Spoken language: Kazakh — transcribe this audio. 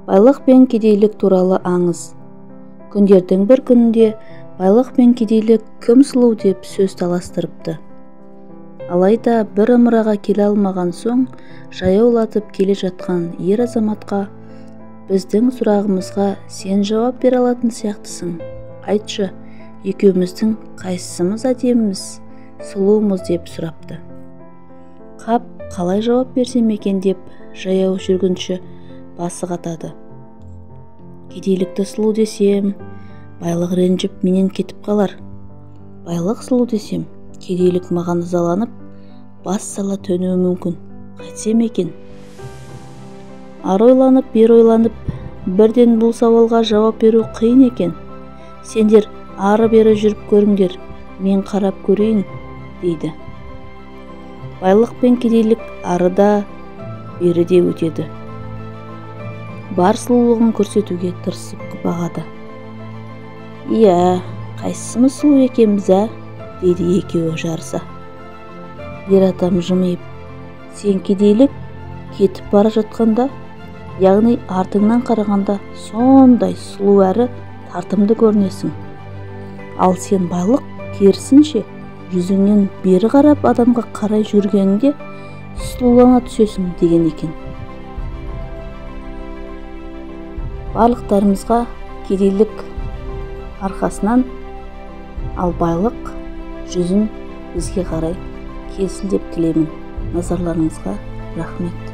Байлық пен кедейлік туралы аңыз. Күндердің бір күнінде байлық пен кедейлік кім сұлу деп сөз таластырыпты. Алайда бір ымыраға келе алмаған соң жаяулатып келе жатқан ер азаматқа біздің сұрағымызға сен жауап бере алатын сияқтысың. Айтшы, екеуміздің қайсымыз әдеміміз, сұлуымыз деп сұрапты. Қап, қалай жауап берсем екен деп жаяу жүргінші басы қатады. Кедейлікті сұлу десем, байлық ренжіп менен кетіп қалар. Байлық сұлу десем, кедейлік маған ызаланып, бас сала төнуі мүмкін. Қайтсем екен? Ары ойланып, бері ойланып, бірден бұл сауалға жауап беру қиын екен. Сендер ары-бері жүріп көріңдер, мен қарап көрейін, дейді. Байлық пен кедейлік ары да, бері де өтеді. Бар сұлулығын көрсетуге тырысып бағады. Иә, қайсымыз сұлу екенбіз, ә? Дейді екеуі жарыса. Ер адам жымиып, сен кедейлік кетіп бара жатқанда, яғни артыңнан қарағанда сондай сұлу әрі тартымды көрінесің. Ал сен байлық керісінше жүзіңнен бері қарап адамға қарай жүргенінде сұлулана түсесің деген екен. Барлықтарымызға кедейлік арқасынан, ал байлық жүзін бізге қарай келсін деп тілеймін. Назарларыңызға рахмет.